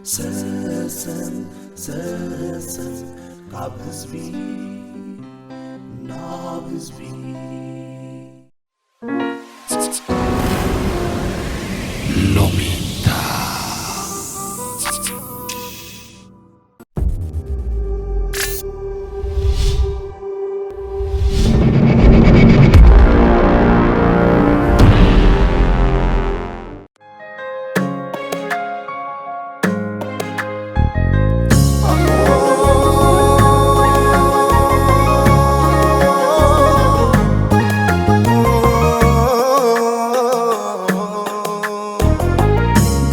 ሰሰን ሰሰን ካብ ህዝቢ ናብ ህዝቢ። ሎሜንታ።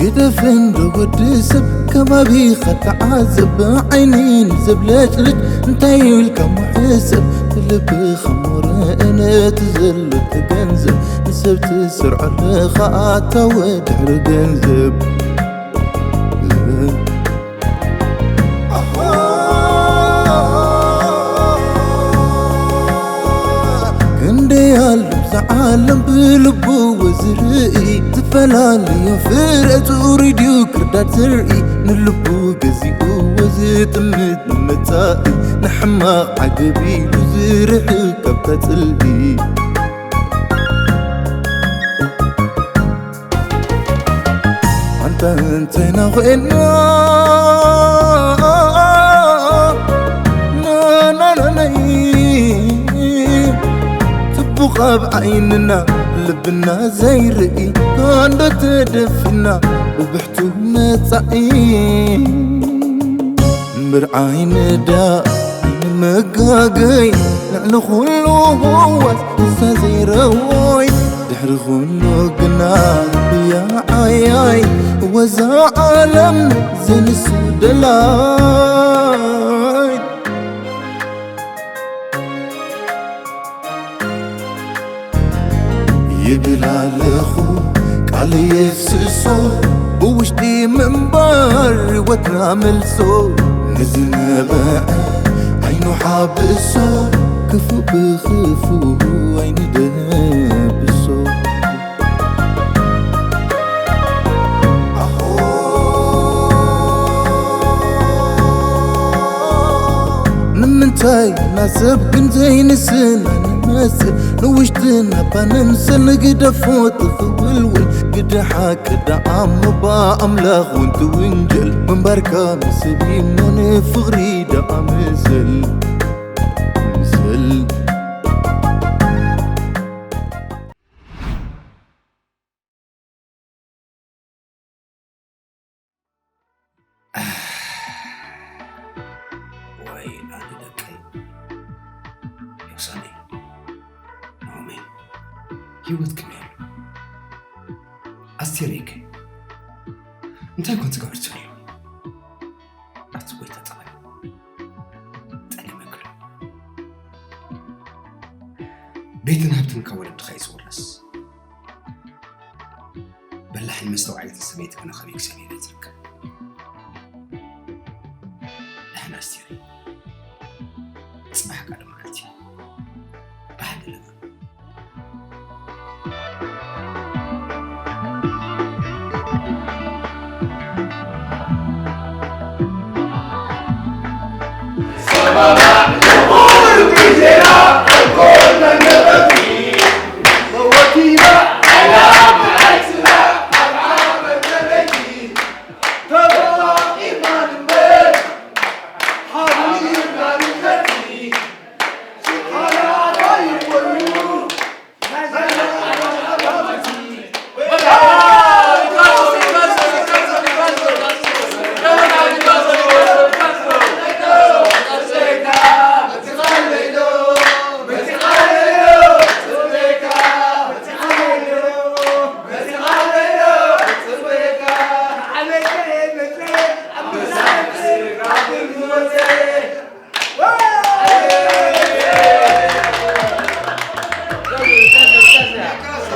ግደፍ እንዶ ወዲ ሰብ ከባቢኻ ተዓዘብ፣ ዓይኒ ንዘብለጭልጭ እንታይ ኢልካ ምሕሰብ፣ ብልብኻ ሞረ ነቲ ዘሎ ተገንዘብ፣ ንሰብ ትሰርዖ ኣለኻ ኣታወ ድሕሪ ገንዘብ። ክንደይ ኣሎ ኣብዚ ዓለም ብልብዎ ዝርኢ፣ ዝተፈላለዩ ፍረ ጽሩይ ድዩ ክርዳድ ዝርኢ፣ ንልቡ ገዚእዎ ዝጥምት ንመጻኢ፣ ንሕማቕ ዓገብ ኢሉ ዝርሕቕ ካብታ ጽልኢ። ኣንታ እንታይና ኮይና ናናናይ ጽቡቕ ኣብ ዓይንና ልብና ዘይርኢ፣ ኣንዶ ተደፊና ብብሕቱ መጻኢ። ምርዓይ ንዳ ንመጋገይ ልዕሊ ኩሉ ህዋስ ንሳ ዘይረወይ፣ ድሕሪ ኩሉ ግና ብያ ዓያይ ወዛ ዓለም ዘንሱ ደላይ። ይብል ኣለኹ ቃል የፍስሶ፣ ብውሽጢ ምንባር ህይወትና መልሶ፣ ንዝነበዐ ዓይኑ ሓብሶ፣ ክፉእ ብኽፉእ ኣይንደብሶ። ንምንታይ ናሰብ ግን ዘይንስና ንመስል፣ ንውሽጥና እባ ንምሰል፣ ንግደፎ ትኽውልውል፣ ግደ ሓቂ ደኣ እሞ ብኣምላኽ እውን ትውንጀል፣ ምንባርካ ንሰብ እሞ ንፍቕሪ ደኣ ምሰል፣ ምሰል። ዋይ ኣነ ደቀይ፣ ዮሳኔ፣ ናኦሚ፣ ህይወት ከመይ ኣሎ? ኣስቴረይ ከ እንታይ ኮን ትገብር ትህሉ? ኣቲ ጎይታ ጠቐኒ፣ ጠሊመ ክብል። ቤትን ሃብትን ካብ ወለድኻ እዩ ዝውረስ። በላሕን መስተውዓሊትን ሰበይቲ ግና ከመይ ክሰምየላ ትርከብ? ደሕና ኣስቴር፣ ጽባሕ ካልእ መዓልቲ ብሓደ ለና።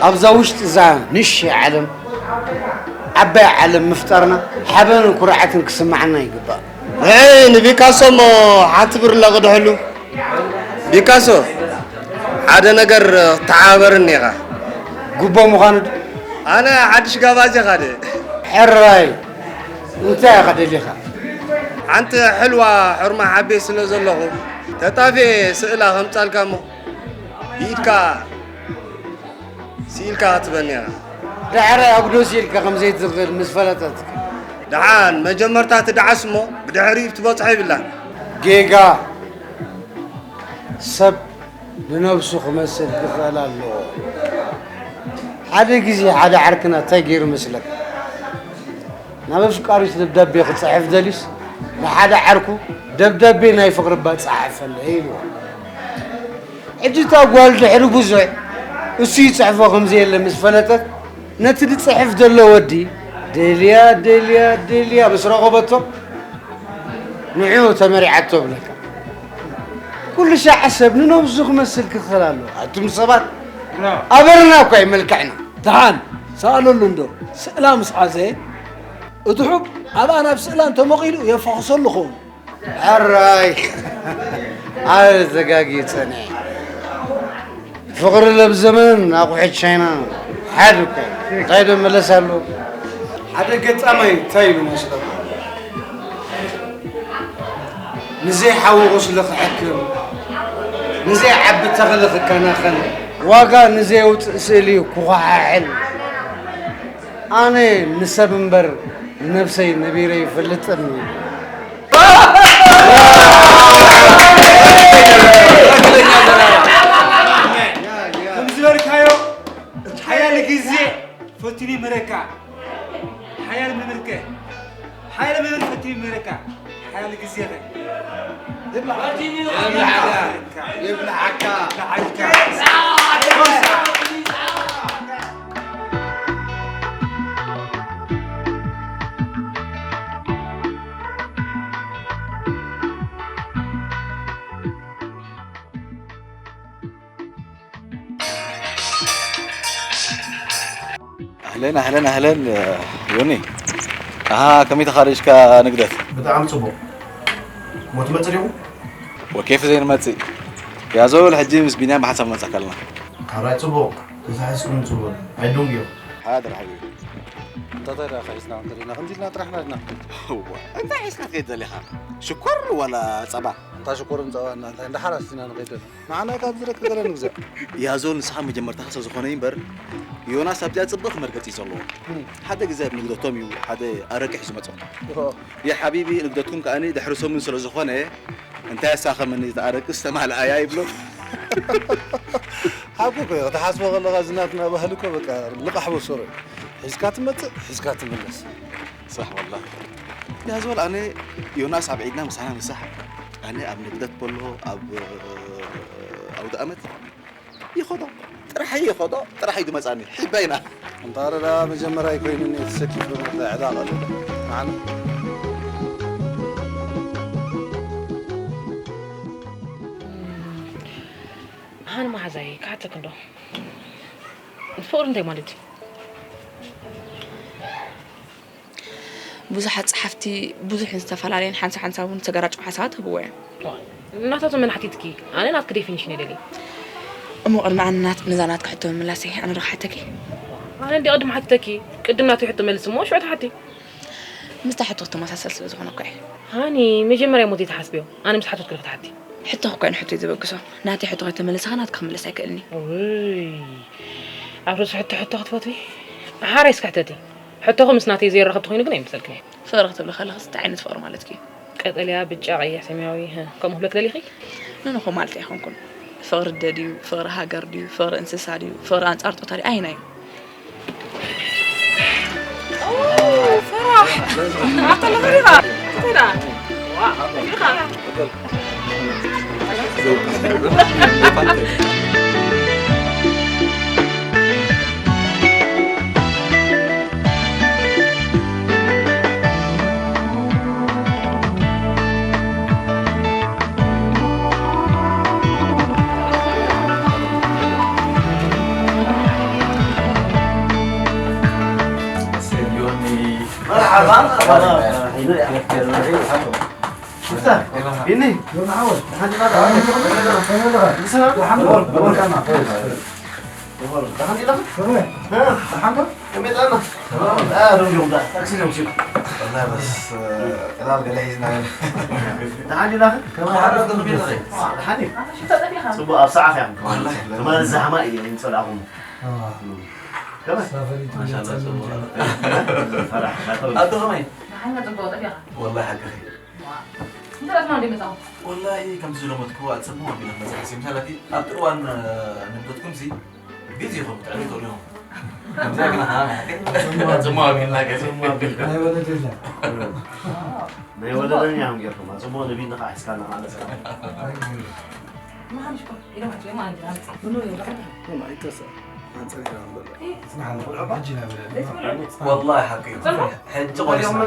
ኣብዛ ውሽጢ እዛ ንእሽተይ ዓለም ዓባይ ዓለም ምፍጣርና ሓበንን ኩርዓትን ክስምዓና ይግባእ። ንዕይ ንቢካሶ እሞ ሓንቲ ብርለ ቅድሐሉ። ቢካሶ፣ ሓደ ነገር ክትተሓባበርኒ ኢኻ። ግቡእ ምዃኑ ድ- ኣነ ሓድሽ ጋባዝ ኢኻ ደ? ሕራይ። እንታይ ኢኻ ደሊኻ? ሓንቲ ሕልዋ ሕርማ ሓቤ ስለ ዘለኹ ተጣፌ ስእላ ከምጻልካ እሞ ብኢድካ ስኢልካ ክትበኒ ኢኻ። ዳሕራይ ኣጉዶ ስኢልካ ከም ዘይትኽእል ምስ ፈለጠትካ። ደሓን መጀመርታ ትደዓስ እሞ ብድሕሪኡ ትበጽሖ ይብላን። ጌጋ። ሰብ ንነብሱ ክመስል ክኽእል ኣለዎ። ሓደ ግዜ ሓደ ዓርክና እንታይ ገይሩ መስለካ? ናብ ኣፍቃሪት ደብዳቤ ክጽሕፍ ደልዩስ ንሓደ ዓርኩ ደብዳቤ ናይ ፍቕሪ እባ ጸሓፈለይ ኢልዎ። ሕጂ እታ ጓል ድሕሪ ብዙሕ እሱ ይጽሕፎ ከም ዘየለ ምስ ፈለጠት ነቲ ዝጽሕፍ ዘሎ ወዲ ደልያ ደልያ ደልያ ምስ ረኸበቶ ንዕኡ ተመሪዓቶ እብለካ። ኩሉ ሻዕ ሰብ ንነብሱ ክመስል ክኽእል ኣለዎ። ኣቱም ሰባት ኣበርና እኳ እዩ መልክዕና። ደሓን ሰኣለሉ እንዶ ስእላ ምስ ሓዘ እቲ ሑብ ኣብኣ ናብ ስእላ እንተመቒሉ የፋኽሰሉ ኸውን። ሕራይ ኣረ ተጋጊ ጸኒሐ ፍቕሪ ለብ ዘመን ኣቑሑት ቻይና ሓድ እኮ እንታይ ዶ መለስ ኣሎ ሓደ ገጣማይ እንታይ ኢሉ መስለኩም ንዘይ ሓዊ ቁስሊ ክሕክም ንዘይ ዓቢ ተኽሊ ክከናኸን ዋጋ ንዘይ ውፅእ ስእሊ ክኳሓሕል ኣነ ንሰብ እምበር ንነብሰይ ነቢረ ይፈልጥን። ከምዝበልካዮ ሓያለ ግዜ ፈቲኒ ምረካ ሓያለ ምምርከ ሓያለ ምምር ፈቲኒ ምረካ ሓያለ ግዜ ይብልዓካ ኣህለን ኣህለን ኣህለን ዮኒ ኣሃ ከመይ ተኻሪጅካ ንግደት ብጣዕሚ ጽቡቕ ሞት መጽእ ዲኹ ወኬፍ ዘይንመጽእ ያዞል ሕጂ ምስ ቢንያም ብሓንሳብ ንመጽእ ከለና ካራይ ጽቡቕ ተሳሒስኩም ጽቡቕ ኣይዱንግ እዮም ሓድር ሓቢቢ እንታታይ ደኣ ሒዝና እንተሪና ከምዚ ኢልና ጥራሕና ድና እንታይ ሒዝካ ትከይድ ዘሊኻ ሽኮር ዋላ ጸባ እንታ ሽኮርን ጸባ እና እንታይ እንዳ ሓራስ ኢና ንኸይድ ዘለና ንዓና ካብ ዝረክ ገለ ንግዛእ ያዞል ንስኻ መጀመርታ ስለ ዝኾነ እምበር ዮናስ ኣብዚኣ ጽብቕ መርገጺ እዩ ዘለዎ ሓደ ግዜ ኣብ ንግደቶም እዩ ሓደ ኣረቂ ሒዙ መጾ ያ ሓቢቢ ንግደትኩም ከኣ ድሕሪ ሰሙን ስለ ዝኾነ እንታይ ኣሳኸመኒ እቲ ኣረቂ ዝተማልኣያ ይብሎ ሓቁ እኮ እዩ ክትሓስቦ ከለኻ ዝናትና ባህሊ እኮ በቃ ልቓሕ በሰሮ እዩ ሒዝካ ትመጽእ ሒዝካ ትምለስ ሳሕ ወላ ያዞል ኣነ ዮናስ ኣብ ዒድና ምሳና ምሳሕ ኣነ ኣብ ንግደት በሎ ኣብ ኣውደ ኣመት ይኸዶ ጥራሕ ይኸዶ ጥራሕ እዩ ድመፃኒ ሕባይና እንታረዳ መጀመርያ ይኮይኑኒ ተሰኪፍ ብምርዳ ዕዳ ቀሉ ንዓና ሃን መሓዛይ ክሓተክ እንዶ ፍቕሪ እንታይ ማለት እዩ ብዙሓት ጸሓፍቲ ብዙሕን ዝተፈላለየን ሓንሳብ ሓንሳብ እውን ዝተገራጨው ሓሳባት ይህብዎ እዮም። ናታቶም መን ሓቲትኪ? ኣነ ናትኪ ዴፊኒሽን እየ ደልየ። እሞ ቅድሚ ኣነ ናት- ነዛ ናትኪ ሕቶ ምምላሰይ ኣነ ዶ ክሓተኪ? ኣነ እንድየ ቅድም ሓቲተኪ። ቅድም ናተይ ሕቶ መልሲ እሞ ሽዑ ትሓቲ። ምስታ ሕቶ ክትመሳሰል ስለ ዝኾነ እኮ እየ። ሃኒ መጀመርያ እሞ ዘይትሓስብዮ። ኣነ ምስ ሓተትኩ ዶ ክትሓቲ? ሕቶኺ እኮ እየ ንሕቶይ ዘበግሶ። ናተይ ሕቶ ከይተመለሰ ኸ ናትኪ ክምልስ ኣይክእልን እየ። ውይ ኣብ ርእሲ ሕቶ ሕቶ ክትፈትዊ? ሓራይ እስኪ ሕተቲ። ሕቶኺ ምስ ናተይ ዘየራኽብ ተኾይኑ ግን ኣይምሰልክን እየ። ፍቕሪ ክትብሊ ከለኽስ እንታይ ዓይነት ፍቕሪ ማለትኪ እዩ? ቀጠልያ፣ ብጫ፣ ቀይሕ፣ ሰማያዊ፣ ህ፣ ከምኡ ክብለኪ ደሊኺ? ኖኖኾ ማለተይ ኣይኮንኩን። ፍቕሪ ኣደ ድዩ፣ ፍቕሪ ሃገር ድዩ፣ ፍቕሪ እንስሳ ድዩ፣ ፍቕሪ ኣንጻር ጾታ ድዩ፣ ኣየናይ እዩ? ፈራሕ! ኣታ ለኸሪኻ! እንታይ ደኣ? مرحبا مرحبا. مفتاح. يني. يوم عاود. حد ما تعرف. السلام. الحمد لله. الحمد لله. ها. الحمد لله. ከመይ ጠና? አ፣ ዶም ዶም ዳ፣ ታክሲ ዶም ሽም። والله بس، እ፣ ዕላል ገለ ሒዝና። ደሓን ዲና? ከመይ ሓረር ዶም ቢልኺ? ደሓን እዩ። ጽቡቕ ኣብ ሰዓት እያ። والله። ትማሊ ዛሕማ እዩ፣ ይምጸላኹም። ከመይ? ማሻኣላህ፣ ጽቡቕ። ፈራሕ፣ ናተው። ኣቶ ከመይ? ደሓን፣ ጽቡቕ፣ ጠቢኻ? والله ሓቅኺ። ዋ። እንታይ ደኣ ትማሊ መጻኹም? والله ከምቲ ዝለመድክዎ ኣጸብቑ ኣቢልና መጻ። ምሳሌ ኣብቲ እዋን፣ እ፣ ንብረትኩም ሲ ግዜ ይኹን፣ ትዕልሉ ትኽእሉ ኢኹም። ከምዚ ግና፣ ሃ፣ ጽምዋ ኣቢልና ገለ። ናይ ወለደኛ። ናይ ወለደኛ እዮም ጌርኩም። ጽምዋ ነቢልና ከዓ ሒዝካና ማለት ነው። ወላሂ ሓቂ እዩ። ሕጂ ቆሪስና።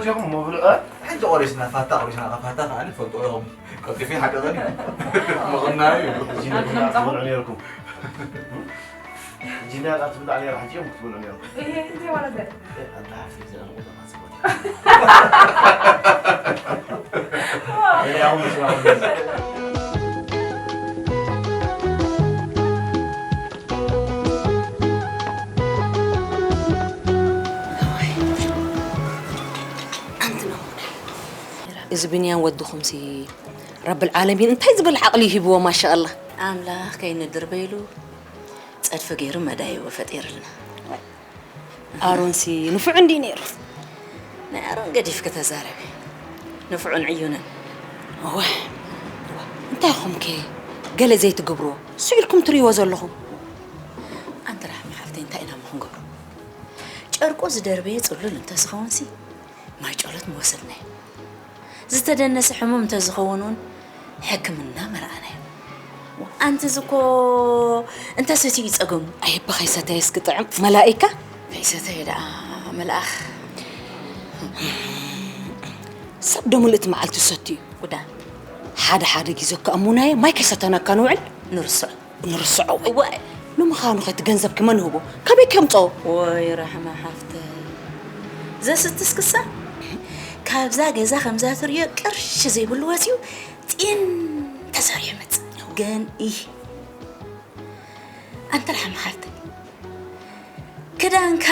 ሕጂ ቆሪስና፣ ፋታ ቆሪስና፣ ፋታ ከዓ ንፈልጦ እዮም። ቀልጢፊ ሓቂ ቀኒ። መቐናዩ። ሕጂ ነቢልና ክትበልዑ ነይርኩም። ጂንዳ ቃል ትብላዕ ነይራ፣ ሕጂ እዮም ክትበልዑ ነይርኩም። እሄ፣ እንታይ ማለት ነው? እ፣ ኣንታ ሓፍተይ፣ ዘ-፣ ኣነ ቁጠባ ጽቡቅ። እኔ አሁን መስማት ነው። ኣንቲ ነኹን። እዚ ብንያም ወድኹምሲ ረብል ዓለሚን እንታይ ዝበል ዓቕሊ ሂብዎ፣ ማሻኣላህ። ኣምላኽ ከይንድርበይሉ ጸድፊ ገይሩ መዳይቦ ፈጢርልና። ኣሮንሲ ንፉዕ እንዲ ነይሩ። ናይ ኣሮን ገዲፍኪ ተዛረቢ። ንፉዕን ዕዩንን። እወ፣ እወ። እንታይ ኾንከ ገለ ዘይትገብሮ? ስኢልኩም ትርእይዎ ዘለኹም። ኣንቲ ራሕሚ ሓፍተይ እንታይ ኢና እሞ ክንገብሮ? ጨርቁ ዝደርበየ ጽሉል እንተዝኸውንሲ ማይ ጨሎት ምወሰድናዮ። ዝተደነሰ ሕሙም እንተዝኸውን እውን ሕክምና መርኣናዮ። ኣንቲ እዚ እኮ እንተሰትዩ እዩ ጸገሙ። ኣይ፣ እባ ከይሰተየስ ክጥዕም መላኢካ? ከይሰተየ ደኣ መልኣኽ። ሰብ ዶ ምልእቲ መዓልቲ ዝሰቲ እዩ? ጉዳ። ሓደ ሓደ ግዜ እኮ እሙናየ ማይ ከይሰተነካ ንውዕል። ንርስዖ። ንርስዖ ወይ? እዋእ። ንምዃኑ ኸ እቲ ገንዘብኪ መን ህቦ? ካበይ ከምጽኦ? ወይ ራሕማ ሓፍተይ። ዘስትስ ክሳ ካብዛ ገዛ ከምዛ ትርእዮ ቅርሺ ዘይብሉ ወጺኡ ጢን ተሰሪሑ መጽእ። ግን ኢህ። ኣንተ ራሕማ ሓፍተይ። ክዳንካ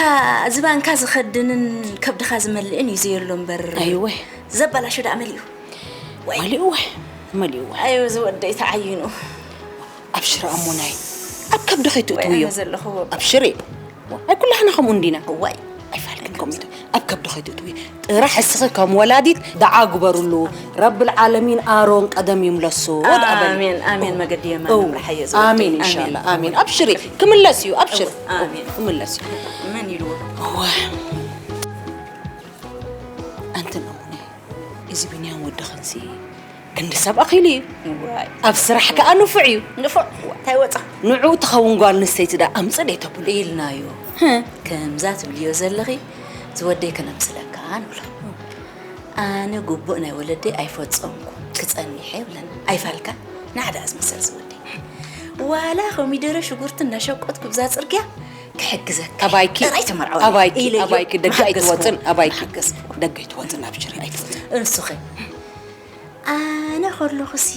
ዝባንካ ዝኸድንን ከብድኻ ዝመልእን እዩ ዘየሎ እምበር። ኣይወ። ዘበላሾ ደኣ መሊኡ። ወይ። መሊኡ ወይ። መሊኡ ወይ። ኣዩ ዝወደይ ተዓይኑ። ኣብሽሪ ኣሞናይ፣ ኣብ ከብዲ ከይትእትውዮ። ወይ ኣነ ዘለኹዎ። ኣብሽሪ። ኣይ ኩላህና ከምኡ እንዲና። እዋይ። ኣይፋልክን ከምኡ ኢሉ። ኣብ ከብዲ ከይትእትውዮ። ጥራሕ እስኺ ከም ወላዲት ደዓ ግበርሉ። ረብል ዓለሚን ኣሮን ቀደም ይምለሶ። ደኣ በሊ። ኣሜን፣ ኣሜን። መገዲ የማን እው። ምርሓዮ ዝወደይ። ኣሜን፣ ኣሜን። ኢንሻላህ። ኣሜን። ኣብሽሪ። ክምለስ እዩ። ኣብሽሪ። ኣሜን። ክምለስ እዩ። መን ኢልዎ? እዋ። ኣንቲ ነሙነ፣ እዚ ቢንያም ወድኽንሲ ክንዲ ሰብ ኣኺሉ እዩ። ዋይ። ኣብ ስራሕ ከኣ ንፉዕ እዩ። ንፉዕ? እንታይ ወጻ? ንዑ ትኸውን ጓል ኣንስተይቲ ደኣ ኣምጽእ ደይ ተብሉ? ኢልናዮ። ህ። ከምዛ ትብልዮ ዘለኺ ዝወደይ ከነምስለካ ንብሎ። ኣነ ግቡእ ናይ ወለደይ ኣይፈጸምኩ ክጸኒሐ ይብለና። ኣይፋልካ? ንዓ ደኣ ዝምሰል ዝወደይ። ዋላ ኮሚደረ ሽጉርቲ እናሸቆጥኩ ብዛ ጽርግያ ክሕግዘካ። ኣባይኪ፣ ጥራይ ተመርዓወኒ ኣባይኪ፣ ኢለዮ ኣባይኪ፣ ደገ መሓገዝኩ። ኣይትወጽን፣ ኣባይኪ፣ መሓገዝኩ። ደገ ኣይትወጽን፣ ኣብሽሪ፣ ኣይትወጽን። እንሱኸ? ኣነ ከለኹሲ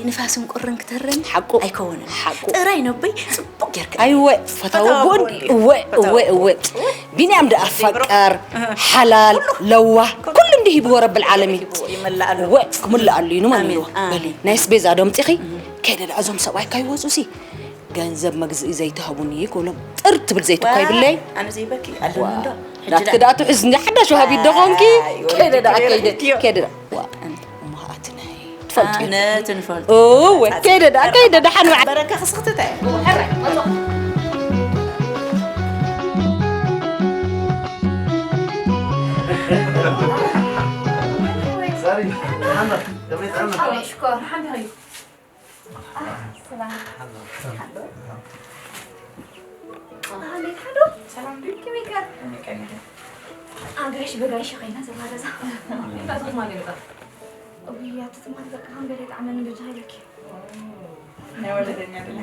ንፋስን ቁርን ክተረኒ ሓቁ፣ ኣይከውንን። ሓቁ። ጥራይ ነቦይ ጽቡቕ ጌርካ። ኣይወ፣ ፈታዊ ፈታዊ ኣቦ ኣቦ እንዲ-፣ እንዲ-፣ እወ፣ ፈታዊ እወ፣ ኣቦ። እወ። ቢንያም ደኣ ዘይብሮ። ፈቃር፣ እህ። ሓላል፣ ኩሉ። ለዋህ፣ ኩሉ። ኩሉ እንዲ ሂብዎ ረብል ዓለሚን። ሂብዎ፣ ይመልኣሉ። እወ፣ ክምልኣሉ እዩ፣ ንመን ኣሜን፣ ኢልዎ? ኣሜን። በሊ፣ ናይ ኣስቤዛ ዶ ኣምጺኺ? እህ። ከይደ ደኣ እዞም ሰብኣይ ካይወጹሲ። ገንዘብ መግዝኢ ዘይትህቡኒ ክብሎም ጥር ትብል ዘይትኳ ዋ፣ ይብለይ። ኣነ ዘይበኪ ኣለኒ ዋ። እንዶ። ሕጂ ናትኪ ደኣ ደኣ ትሕዝኒ ሓዳሽ ወሃቢት ዶ ኾንኪ? ኣይ፣ ወለዲ ከይደ ደኣ፣ ክብር ከይደ፣ ሕጂ። ከይደ ደኣ። ዋ፣ ኣንቲ እሞ ኸኣ እቲ ናይ ትፈልጡ ኣነ ትንፈልጡ። እወ፣ ከይደ ደኣ፣ ከይደ ደሓን ውዓል። በረካ ክስኽትተ። ሕራይ፣ መጾ። ሳሪ፣ ሓና፣ ከመይ ጥዕና? ሓወይ፣ ሽኮር። ሓንቲ ኸዩ። ሰላም። ሰላም። ሰላም። ከመይ ገር? ከመይ ቀኒኺ? ኣጋይሽ በጋይሽ ኸይና ዘላ ገዛ። እንታይ ትኹማ ገዛ? እውይ፣ ኣቲ ትማል በቃ ከም ገለ ይጥዓመኒ በጃ ኢለኪ። ናይ ወለደኛ ድለ።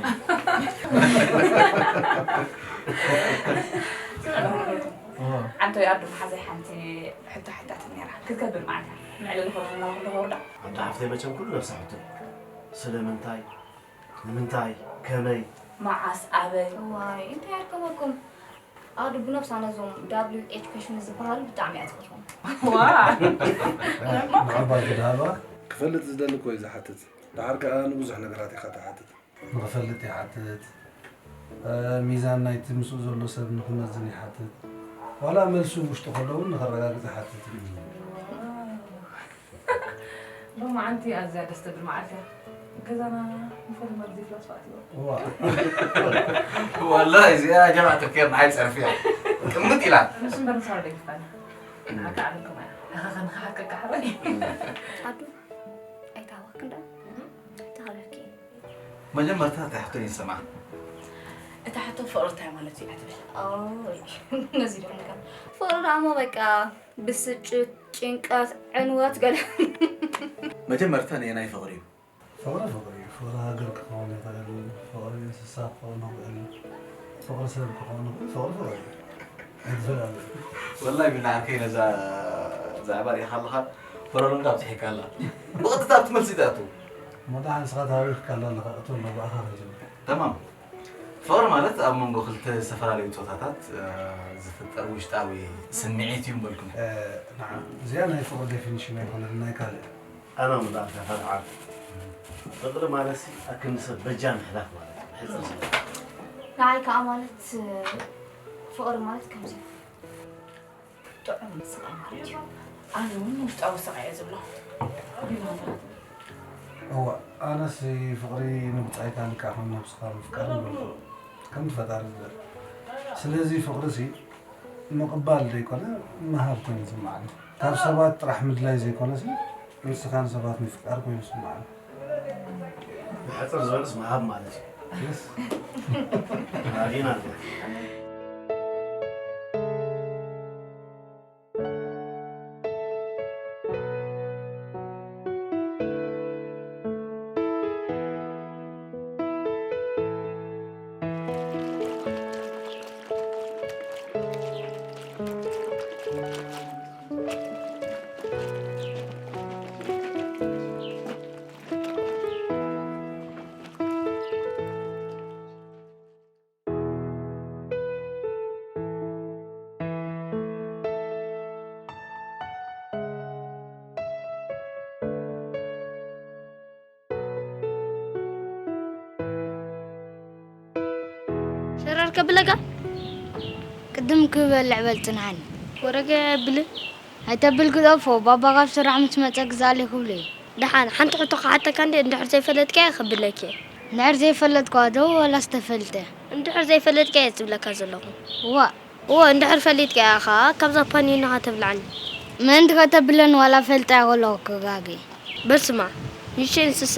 ኣንቶይ ኣዱ መሓዘይ ሓንቲ ሕቶ ሕታትኒ ነይራ። ክትከብድ መዓልታ። ንዕለል ኾነ እናኹ ተኸውዳ። ኣዱ ሓፍተይ መቸም ኩሉ ነብሳ ሕቶ። ስለምንታይ? ንምንታይ? ከመይ? መዓስ? ኣበይ? እዋይ፣ እንታይ ኣርከበኩም? ኣዱ ብነብሳ ነዞም ዳብሊው ኤች ኩዌሽን ዝበሃሉ ብጣዕሚ እያ ትፈትዎም። ምዕባይ ክድሃባ ክፈልጥ ዝደሊ እኮ እዩ ዝሓትት። ደሓር ከኣ ንብዙሕ ነገራት ኢኻ ትሓትት። ንኽፈልጥ ይሓትት። ሚዛን ናይቲ ምስኡ ዘሎ ሰብ ንኽመዝን ይሓትት። ዋላ መልሱ ውሽጡ ከሎ እውን ንኸረጋግጽ ይሓትት እዩ። ሎማዓንቲ ኣዝያ ደስ ትብል መዓልቲ እያ። ገዛና ንፈልመር ዘይፍላስ ፋእትዎ። ዋ ወላሂ እዚኣ ጀማዕ ተፍኪር ንዓይ ጸርፍያ ቅምጥ ኢላ። ንሱ እምበር ንሳዋ ደጊፋና። ንዓካ ዓለምኩም እያ። ኣኸኸ ንኸሓቀካ ሕራይ። ኣዱ ኣይታወክ እንዳ ተኸበኪ መጀመርታ እንታይ ሕቶ ይሰማ? እታ ሕቶ ፍቕሪ እንታይ ማለት እዩ ትብል? ነዚ ዶ ነገር ፍቕሪ ደሞ በቃ ብስጭት፣ ጭንቀት፣ ዕንወት ገለ መጀመርታ ንየናይ ፍቕሪ እዩ? ፍቕሪ ፍቕሪ እዩ። ፍቕሪ ሃገር ክኸውን ይኽእል፣ ፍቕሪ እንስሳ ክኸውን ይኽእል፣ ፍቕሪ ሰብ ክኸውን ይኽእል፣ ፍቕሪ ፍቕሪ እዩ። ኣይትፈላለዩ። ወላሂ ቢላ ዓርከይ ነዛ ዛዕባ ሪኢኻ ኣለኻ ፈረሎንካ ኣብፅሒካ ኣላ። ብቐጥታ ኣብቲ መልሲ ትኣቱ። እሞ ደሓን ንስኻ ተሃዊኽካ ኣላ ኣለኻ እቶ ኣሎ ብኣኻ ክንጅምር። ተማም። ፍቕሪ ማለት ኣብ መንጎ ክልተ ዝተፈላለዩ ፆታታት ዝፍጠር ውሽጣዊ ስምዒት እዩ ምበልኩ። ንዓ እዚኣ ናይ ፍቕሪ ዴፊኒሽን ኣይኮነን ናይ ካልእ። ኣነ ምዳእካ ካልዓብ ፍቕሪ ማለት ሲ ኣክንዲ ሰብ በጃ ምሕላፍ ማለት እዩ ብሕፅር ስለ ንዓይ ከዓ ማለት ፍቕሪ ማለት ከምዚ ጥዑም ስቓይ ማለት እዩ። ኣነ እውን ውሽጣዊ ስቓይ እየ ዝብሎ። እዋ ኣነስ ፍቕሪ ንብፃይካ ልክዓ ከም ነብስኻ ምፍቃር ንብሎ ከምቲ ፈጣሪ ዝብል። ስለዚ ፍቕሪ ሲ ምቕባል ዘይኮነ ምሃብ ኮይኑ ዝስምዓኒ። ካብ ሰባት ጥራሕ ምድላይ ዘይኮነሲ ንስኻ ንሰባት ምፍቃር ኮይኑ ይስምዓኒ። ብሕፅር ዝበልስ ምሃብ ማለት እዩ። የስ ተራዲእና ኣለና። ሸረር ከብለካ ቅድም ክበልዕ በል ጽንሓኒ። ወረገ ብሊ ኣይተብል ክጠፎ ባባ ካብ ስራሕ ምስ መጸ ግዛለይ ክብሎ እዩ። ደሓን ሓንቲ ሕቶ ክሓተካ እንዴ እንድሕር ዘይፈለጥካዮ ከብለኪ እየ። እንድሕር ዘይፈለጥካ ዶ ወላስ ተፈልጠ? እንድሕር ዘይፈለጥካዮ እየ ዝብለካ ዘለኹ። ዋእ እወ እንድሕር ፈሊጥካያ ኸኣ ካብ ዛፓን እዩ ናኻ ተብልዓኒ። ምእንቲ ከተብለኒ ዋላ ፈልጠያ ከለኹ ክጋገ። በል ስማዕ፣ ንእሽተይ እንስሳ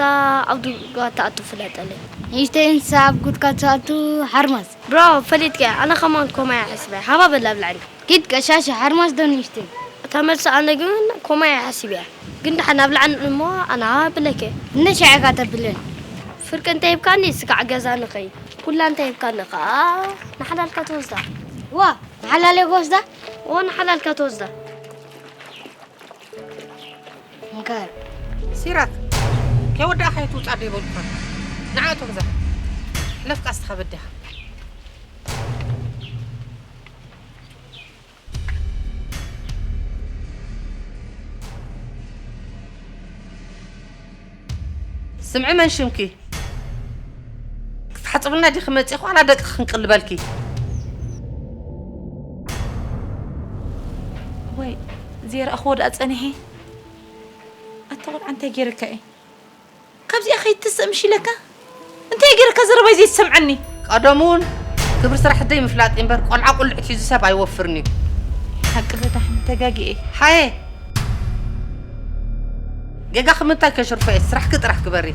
ኣብ ዱጋ ትኣቱ ፍለጠለይ። ንእሽተይ እንስሳ ኣብ ጉድካ ትኣቱ ሓርማዝ። ብራቮ ፈሊጥካያ፣ ኣነ ኸማን ኮማይ እየ ሓሲበያ፣ ሃባ በል ኣብልዓኒ። ኪድ ቀሻሻ ሓርማዝ ዶ ንእሽተይ። እታ መልሲ ኣነ ግን ኮማይ እየ ሓሲበያ፣ ግን ደሓን ኣብልዓኒ እሞ ኣነ ሃባ ብለኪ። ክንደይ ሻዕ ኢኻ ተብለኒ። ፍርቂ እንተ ሂብካኒ ስጋዕ ገዛ ንኸይድ። ኩላ እንተ ሂብካኒ ኸኣ ንሓላልካ ትወስዳ። ዋእ ንሓላለይ ክወስዳ? እወ ንሓላልካ ትወስዳ። እንካ። ሲራክ ከይወዳእካዮ ትውጻእ ዶ ይበሉካ? ንዓ እቶ ግዛ። ሕለፍ ቃስትኻ በዲኻ። ስምዒ መን ሽምኪ? ክትሓጽብልና ዲኺ መጺኺ ዋላ ደቅኺ ክንቅልበልኪ? ወይ ዘይረኣኽዎ ደኣ ጸኒሐ። ኣታ ቆልዓ እንታይ ገይረካ እየ? ካብዚኣ ከይትስእ ምሽ ኢለካ? እንታይ ገይረካ ዘረባይ ዘይትሰምዓኒ? ቀደም እውን ክብሪ ስራሕ ደይ ምፍላጥ እምበር ቆልዓ ቁልዕት ሒዙ ሰብ ኣይወፍርን እዩ። ሓቂ በዳሕን ተጋጊኤ። ሓየ ጌጋኺ ምንታይ ከሽርፎ እየ ስራሕኪ ጥራሕ ግበሪ።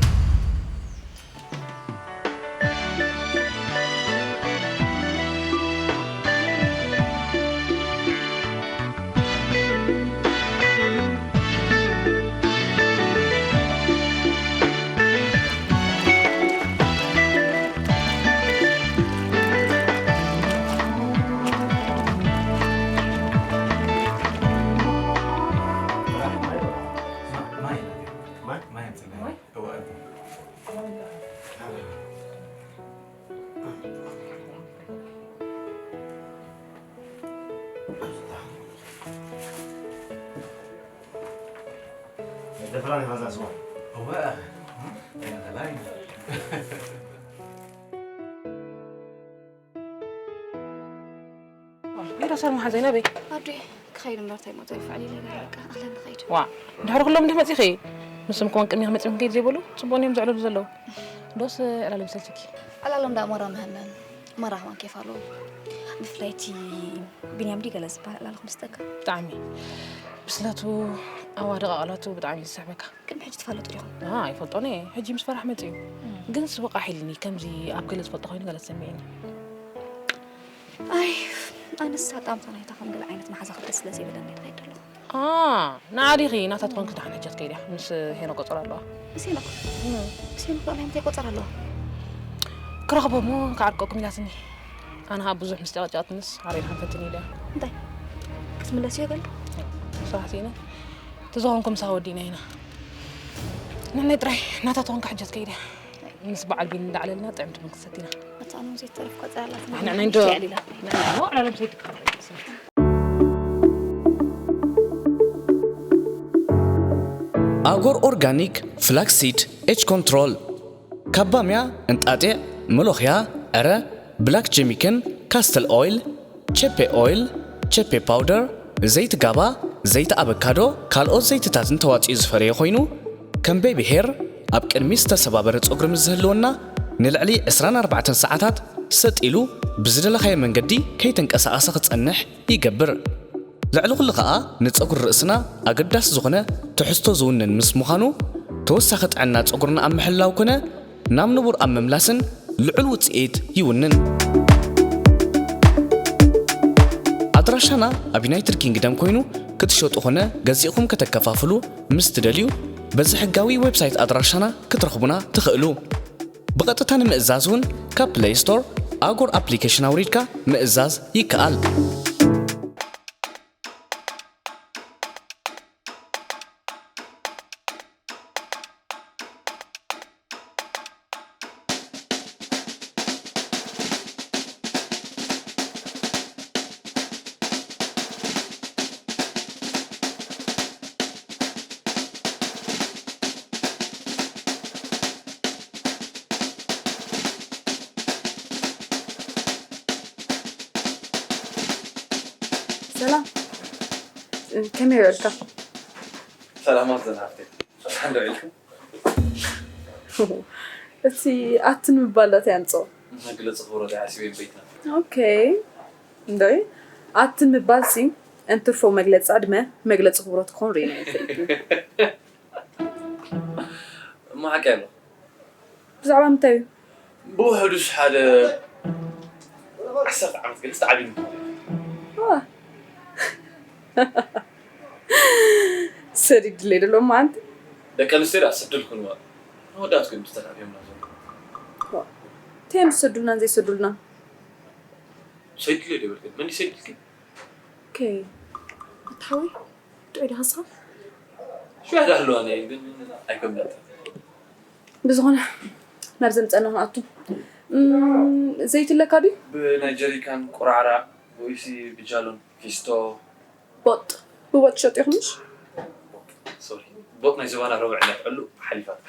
ደፍራን ኢኻ እዛ ስዋ። እወ፣ ኣይነኸላይን። ሜዳ ሰልሚ ሓዘይ ናበይ? ኣዴ፣ ክኸይድ እምበር እንታይ ሞት ዘርፍዕ ኢለ በቃ ኣኽለን ንኸይድ። ዋ፣ ድሕሪ ኩሎም እንዲህ መፂኺ? ንስም ከማን ቅድሚያ ክመፂኹም ከይድ ዘይበሉ ፅቡቅ እዮም ዝዕለሉ ዘለዉ። ዶስ ዕላሉ ብሰልችኪ? ዕላሎም ደኣ ሞራ መሃመም ሞራ ከማን ኬፍ ኣለዎ። ብፍላይ እቲ ቢንያም ድዩ ገለ ዝበሃል ዕላሉ ክምስጠካ። ብጣዕሚ ብስለቱ ኣዋድቕ ኣቕላቱ ብጣዕሚ እዩ ዝስሕበካ። ቅድሚ ሕጂ ትፋለጡ ዲኹም? ኣይፈልጦን እየ። ሕጂ ምስ ፈራሕ መጺኡ። ግን ስወቕ ኣሒልኒ ከምዚ ኣብ ገለ ዝፈልጦ ኮይኑ ገለ ተሰሚዕኒ። ኣይ ኣነስ ኣጣምታ ናይታ ከም ገለ ዓይነት መሓዛ ክብደት ስለ ዘይብለኒ ትኸይድ ኣለኹ። ንዓ ዲኺ ናታ ትኾንኪ ደሓን ሕጂ ክትከይዲ እያ። ምስ ሄኖክ ቆጸራ ኣለዋ። ምስ ሄኖክ? ምስ ሄኖክ ደኣ ናይ ምንታይ ቆጸራ ኣለዋ? ክረኽቦ እሞ ክዓርቀኩም ኢላትኒ። ኣነ ኸኣ ብዙሕ ምስ ጨቐጨቐትንስ ኣረ ኢልካ ፈትኒ ኢለያ። እንታይ? ክትምለስዮ ገለ? ስራሕ ስኢነ። ተዝኾንኩም ምሳኻ ወዲእና ኢና። ንሕና ጥራይ ናታ ተኾንካ ሕጂ ክትከይድ እያ። ምስ በዓል ቢኒ እንዳዕለልና ጥዕምቲ ቡን ክንሰቲ ኢና። ኣታ ኣነ ዘይተረፍካ ጻላት። ንሕና ናይ እንዶ- ንሕና ዕላሎም ዘይትካፈል ስለ- ኣጎር ኦርጋኒክ ፍላክሲድ ኤች ኮንትሮል ካብ ባምያ፣ እንጣጢዕ፣ መሎኽያ፣ ዕረ፣ ብላክ ጀሚክን ካስተል ኦይል፣ ቸፔ ኦይል፣ ቸፔ ፓውደር፣ ዘይቲ ጋባ፣ ዘይቲ ኣበካዶ፣ ካልኦት ዘይትታትን ተዋጺኡ ዝፈረየ ኮይኑ፣ ከም ቤቢ ሄር ኣብ ቅድሚት ዝተሰባበረ ጸጉሪ ምስ ዝህልወና ንልዕሊ ዕስራን ኣርባዕተን ሰዓታት ሰጥ ኢሉ ብዝደለኻዮ መንገዲ ከይተንቀሳቐሰ ክጸንሕ ይገብር። ልዕሊ ኩሉ ከኣ ንጸጉሪ ርእስና ኣገዳሲ ዝኾነ ትሕዝቶ ዝውንን ምስ ምዃኑ፣ ተወሳኺ ጥዕና ጸጉርና ኣብ ምሕላው ኮነ ናብ ንቡር ኣብ ምምላስን ልዑል ውጽኢት ይውንን። ኣድራሻና ኣብ ዩናይትድ ኪንግደም ኮይኑ ክትሸጡ ኾነ ገዚእኹም ከተከፋፍሉ ምስ ትደልዩ በዚ ሕጋዊ ዌብሳይት ኣድራሻና ክትረኽቡና ትኽእሉ። ብቐጥታ ንምእዛዝ እውን ካብ ፕለይ ስቶር ኣጎር ኣፕሊኬሽን ኣውሪድካ ምእዛዝ ይከኣል። ሰላም፣ ከመይ ውዕልካ? ሰላማት ዘናፍቴ ሓንዶ ኢልኩም እቲ ኣትን ምባል ዳት ያምፅኦ መግለፂ ክብረት ኣይሓስበ በይትና ኦኬ እንዶይ ኣትን ምባል ሲ እንትርፎ መግለፂ ዕድመ መግለፂ ክብረት ክኾን ርኢና ይፈልጥ እሞ ሓቂ ኣሎ ብዛዕባ ምንታይ እዩ ብውሕዱስ ሓደ ዓሰርተ ዓመት ገለ ዝተዓብዩኒ ሰዲድለይ ደሎ እሞ ኣንቲ ደቂ ኣንስትዮ ደኣ ስድል ክንዋ ንወዳት ግን ብዝተራእዮምና ዘሎ እንታይ እዮም ዝሰዱልናን ዘይሰዱልናን ሰይድልዮ ደበልክን መን ይሰይድልኪ ኦኬ ኣታዊ ጥዑይ ዳሃሳ ሽሕዳ ኣለዋኒ ግን ኣይከብዳት ብዝኾነ ናብ ዘምፀና ንኣቱ ዘይትለካ ድዩ ብናይ ጀሪካን ቁራዕራ ወይሲ ብጃሎን ፊስቶ ቦጥ ብቦጥ ትሸጡ ኢኹምሽ ሶሪ ቦጥ ናይ ዝባና ረብዕ እንዳትዕሉ ሓሊፋትካ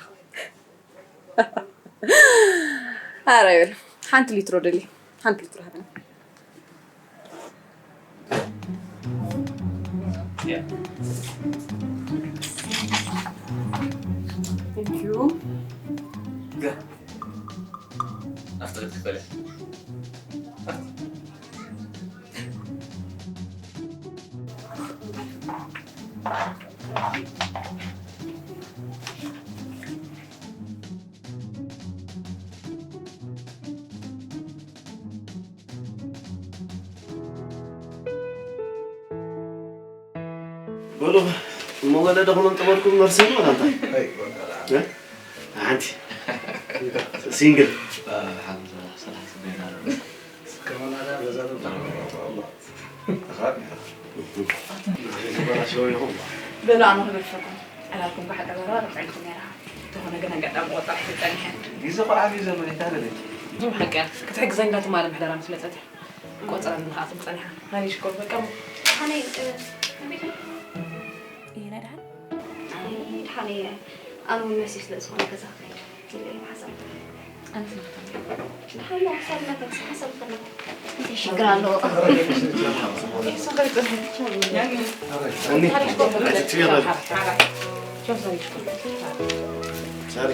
ኣረ ይበል ሓንቲ ሊትሮ ደሊ ሓንቲ ሊትሮ ሃበኒ ኣፍትኽት ክፈለ በሉ እሞ ወለደ ኹሎም ጠበልኩም መርሲ ነው ላንታ ሓንቲ ሲንግል በሉ ኣነ ክገድፈኩም ዕላልኩም ከዓ ቀበራ ረብዐልኩም ነራ እንተኾነ ግን ኣጋጣሚ ቆጣ ሒዘ ፀኒሐ ግዜ እኮ ዓብዩ ዘመን ኣይታለለች ብዙም ሓቂ ክትሕግዘ እንዳትማለ ምሕደራ ምስ መፀት እያ ቆፀራ ንክኣትም ፀኒሓ ሃኒ ሽኮር በቃ ሓነይ ቤት እየ ናይ ደሓን ኣነ ኣነ እውን መሲሕ ስለ ዝኾነ ገዛ ክኸይድ ኢለ እየ ሓሳብ። ኣነ ስለ ዝኾነ። ድሓር ሓሳብ እናተንሳ ሓሳብ ከለኹ እንታይ ሽግር ኣለዎ? ቻው፣ ቻው፣ ቻው።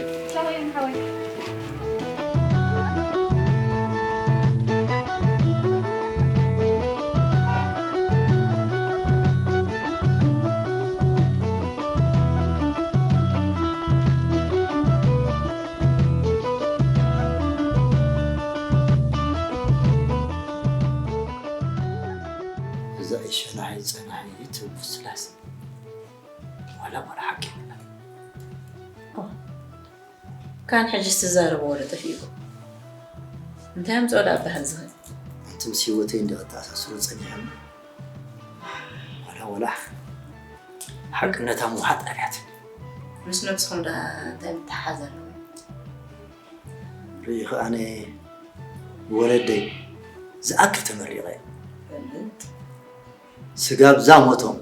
እዛ ሸናሒ ጸናሒ ትብል ፍስላስ ዋላ ዋላ ሓቂ የብላን። ካን ሕጅስ ትዛረብዎ ዶ ጠፊእኩም? እንታይ ኣምፅኦ ደኣ በሃል ዝኽእል? ኣንቲ ምስ ህይወተይ እንዲ ክተኣሳስሮ ፀኒሐ እሞ ዋላ ዋላ ሓቅነታ ምውሓጥ ኣብያት። ምስ ነብስኹም ደኣ እንታይ ምትሓሓዝ ኣለዎ? ርኢኺ ኣነ ንወለደይ ዝኣክል ተመሪቐ እየ። ስጋብ ዛሞቶም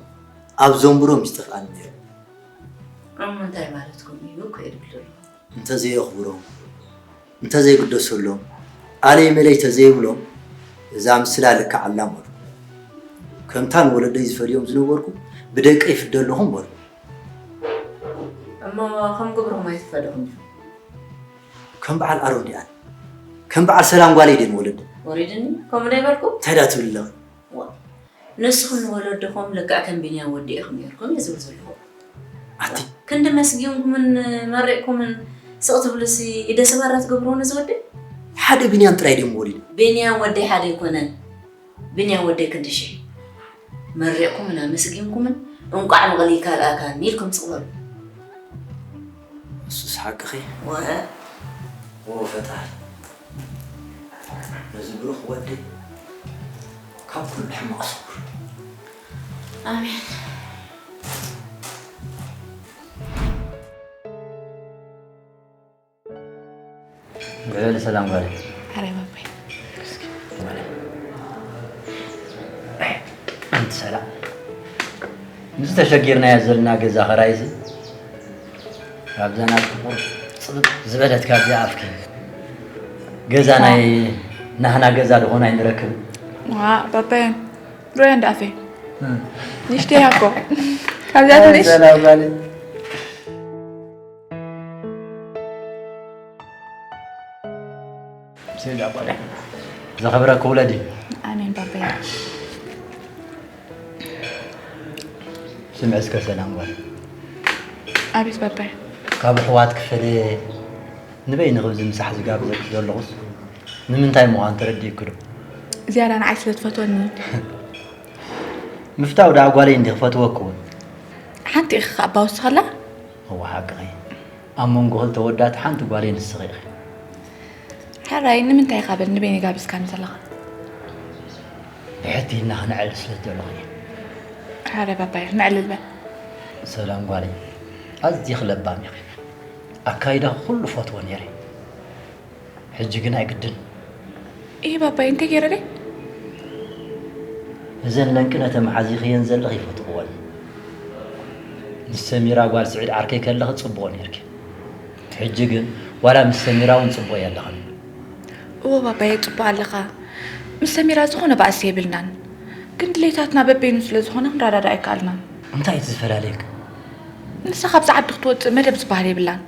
ኣብ ዘንብሮም እዩ ዝጠፍኣኒ ነይሩ። እሞ እንታይ ማለትኩም እዩ እኮ እየ ዝብል ዘለኹ። እንተዘየኽብሮም፣ እንተዘይግደሰሎም፣ ኣለይ መለይ ተዘይብሎም እዛ ምስላ ልክዕ ኣላ በሉ። ከምታ ንወለደይ ዝፈድዮም ዝነበርኩ ብደቀይ ይፍደ ኣለኹ በሉ። እሞ ከም ግብርኹም ኣይትፈደኹም ዲኹም? ከም በዓል ኣሮን ዲኣን ከም በዓል ሰላም ጓለይ ድየ ንወለደ። ወሪድኒ ከምኡ ዶ ይበልኩም? እንታይ ዳ ትብል ኣለኺ? ንስኹም ንወለድኹም ልክዕ ከም ቢንያም ወዲ ኢኹም ነይርኩም እየ ዝብል ዘለኹ። ኣቲ ክንዲ መስጊንኩምን መሪቕኩምን ስቕ ትብሉሲ ኢደ ሰባራ ትገብርዎ ነዚ ወዲ? ሓደ ቢንያም ጥራይ ድዮም ወሊዱ? ቢንያም ወደይ ሓደ ኣይኮነን። ቢንያም ወደይ ክንዲ ሽሕ መሪቕኩምን ኣመስጊንኩምን እንቋዕ ምቕሊ ካልኣካኒ ኢልኩም ስቕ በሉ። ንሱስ ሓቅኺ። ወ ኦ ፈጣሪ ነዚ ብሩኽ ወደይ ካብ ኩሉ ሕማቕ ሰውር። ኣሜን። ውዕሊ ሰላም ጓለይ። ኣረ ባባይ። ኣንቲ ሰላም፣ ምስዚ ተሸጊርናያ ዘለና ገዛ ኸራይሲ ካብዛ ናትኪ ቁርፅብፅ ዝበለት ካብዚኣ ኣፍኪ ገዛ ናይ ናህና ገዛ ዝኾነ ኣይንረክብን። ዋ ባባይ ሮያ እንዳ ኣፈይ ንሽተይ ሃኮ ካብዚኣ ትንሽ ሰላም ጓለይ። ዝኸብረኪ ውለዲ። ኣሜን ባባይ። ስምዒ እስከ ሰላም ጓል። ኣቤት ባባይ። ካብ ኣሕዋት ክፈለየ ንበይኒ ክብዚ ምሳሕ ዝጋብዘኪ ዘለኹስ ንምንታይ ምዃኑ ተረዲእኪ ዶ? ዝያዳ ንዓይ ስለ ትፈትወኒ። ምፍታው ደኣ ጓለይ እንዲ ክፈትወኪ እውን። ሓንቲ ኢኺ ከኣ ኣባ ወስኸላ። እወ ሓቅኺ። ኣብ መንጎ ክልተ ወዳት ሓንቲ ጓለይ ንስኺ ኢኺ። ሕራይ ንምንታይ ኢኻ በል ንበይነይ ጋቢዝካኒ ዘለኻ? ብሕቲ ኢልና ክነዕልል ስለ ዝደለኹ እየ። ሕራይ ባባየ ክነዕልል በል። ሰላም ጓለይ፣ ኣዝኺ ለባም ኢኺ። ኣካይዳኺ ኩሉ እፈትዎ ነይረ። ሕጂ ግን ኣይግድን። እሂ ባባይ እንታይ ገይረ ደይ? እዘን ለንቅነ ተመሓዚኽየን ዘለኺ ይፈትኽወን። ምስ ሰሚራ ጓል ስዒድ ዓርከይ ከለኺ ጽቡቕ ኔርኪ። ሕጂ ግን ዋላ ምስ ሰሚራ እውን ጽቡቕ የለኽን። እወ ባባየ ጽቡቕ ኣለኻ። ምስ ሰሚራ ዝኾነ ባእሲ የብልናን። ግን ድሌታትና በበይኑ ስለ ዝኾነ ክንረዳዳእ ኣይከኣልናን። እንታይ እቲ ዝፈላልየክ? ንሳ ካብዚ ዓዲ ክትወጽእ መደብ ዝበሃል የብላን።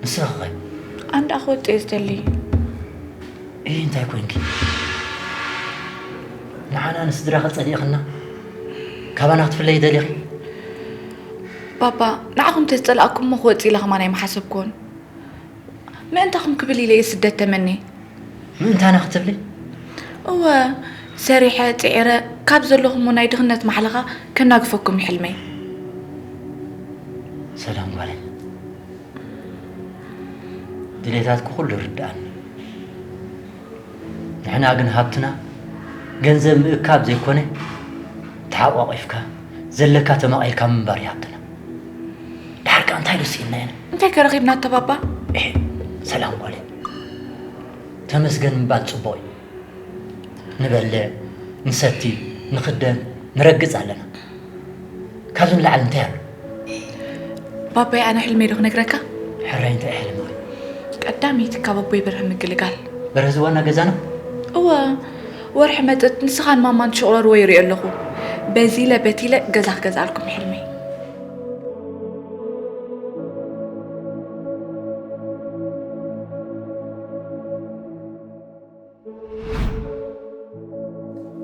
ንስኺ ኸ? ኣነ ደኣ ክወጽእ እየ ዝደሊ። እይ እንታይ ኮይንኪ? ንዓና ንስድራኺ ጸሊእኽና ካባና ክትፍለዪ ደሊኺ? ባባ ንዓኹም ተዝጸላእኩሞ ክወጽእ ኢለ ከማን ኣይምሓሰብኩዎን። ምእንታኹም ክብል ኢለ እየ ስደት ተመንየ። ምእንታና ክትብሊ? እወ ሰሪሐ ጽዒረ ካብ ዘለኹሞ ናይ ድኽነት ማሕለኻ ከናግፈኩም እዩ ሕልመይ። ሰላም ጓለይ፣ ድሌታትኪ ኩሉ ይርድኣኒ። ንሕና ግን ሃብትና ገንዘብ ምእካብ ዘይኮነ ተሓቋቒፍካ ዘለካ ተማቒልካ ምንባር እዩ ሃብትና። ደሓር ከኣ እንታይ ዶ ስኢንና ኢና? እንታይ ከ ረኺብና ኣቶ ባባ? ኤህ ሰላም ጓለይ፣ ተመስገን ምባል ጽቡቕ እዩ። ንበልዕ፣ ንሰቲ፣ ንኽደን፣ ንረግጽ ኣለና። ካብዚ ንላዕሊ እንታይ ኣሎ? ባባይ፣ ኣነ ሕልመይ ዶ ክነግረካ? ሕራይ እንታይ ሕልምኺ? ቀዳመይቲ ካብ ኣቦይ በርሀ ምግልጋል። በርሀ ዝዋና ገዛና? እወ፣ ወርሒ መጥጥ ንስኻን ማማን ትሽቕረርዎ ይሪኦ ኣለኹ። በዚ ኢለ በቲ ኢለ ገዛ ክገዝኣልኩም ሕልመይ።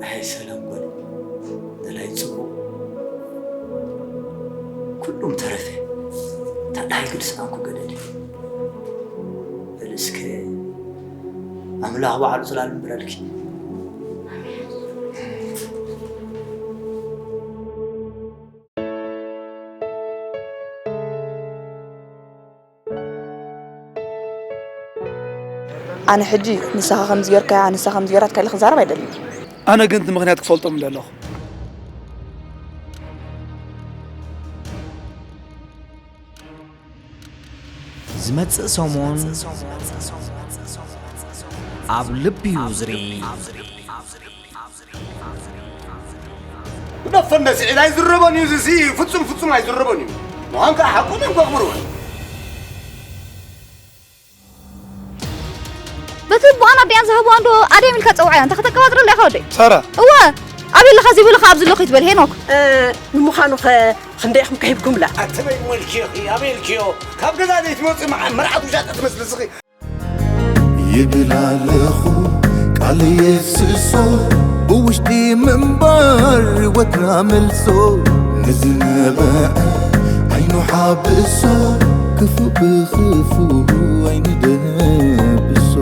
ኣይ ሰላም ጓል፣ ደላይ ጽቡቕ ኩሉም ተረፈ። ታዳይ ግድስናኩ ገደል በል እስከ ኣምላኽ ባዕሉ ጽላል እምብረልኪ። ኣነ ሕጂ ንስኻ ከምዚ ጌርካያ ንሳ ከምዚ ጌራትካ ኢለ ክዛረብ ኣይደልን። ኣነ ግን እቲ ምኽንያት ክፈልጦ ምደለኹ። ዝመጽእ ሰሙን ኣብ ልብዩ ዝርኢ። ግደፎ እንደ ስዒድ ኣይዝረቦን እዩ። እዚ ፍጹም ፍጹም ኣይዝረቦን እዩ። ምዃን ከዓ ሓቁ እዮም ከኽብርዎ። በቲ ኣቦኣን ኣዲኣን ዝሃብዋ እንዶ ኣደይ ኢልካ ጸውዓያ፣ እንታይ ከተቀባጥረላ ኢኻ ወደይ? ሳራ። እወ፣ ኣበይ ኣለኻ እዚ ብልኻ ኣብዚ ኣለኹ ይትበል ሄኖክ። ንምዃኑ ኸ ክንደይ ኢኹም ከሂብኩምላ? ኣተበይ ሞልኪዮ ኺ ኣበይ ኢልኪዮ? ካብ ገዛ ዘይትመጽእ መዓ መርዓት ውሻጠ ትመስሊ እስኺ። ይብል ኣለኹ ቃል የፍስሶ ብውሽጢ ምንባር ህይወትና መልሶ ንዝነበዐ ዓይኑ ሓብሶ ክፉእ ብኽፉእ ኣይንደብሶ።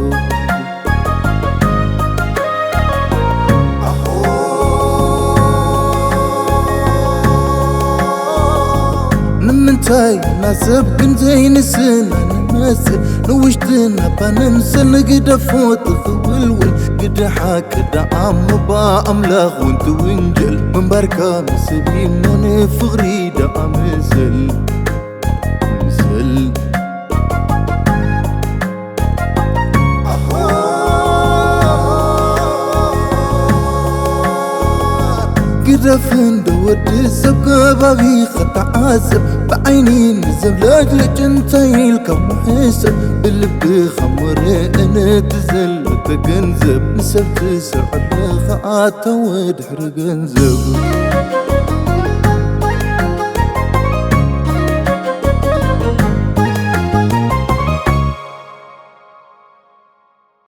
ንምንታይ ናሰብ ግን ዘይንስና ንመስል ንውሽጥና ባንምስል ንግደፎ ትኽውልውል ግደ ሓቂ ደኣ ምባ ኣምላኽ እውን ትውንጀል ምንባርካ ንሰብ እሞ ንፍቕሪ ደኣ ምሰል ምሰል ግደፍ እንዶ ወዲ ሰብ ከባቢ ኸተዓዘብ ብዓይኒ ንዘብለጭልጭ እንታይ ኢልካ ምሕሰብ ብልብኻ ምርእ ነቲ ዘሎ ተገንዘብ ንሰብ ትሰርዖ ኣለኻ ኣታ ወድሕሪ ገንዘብ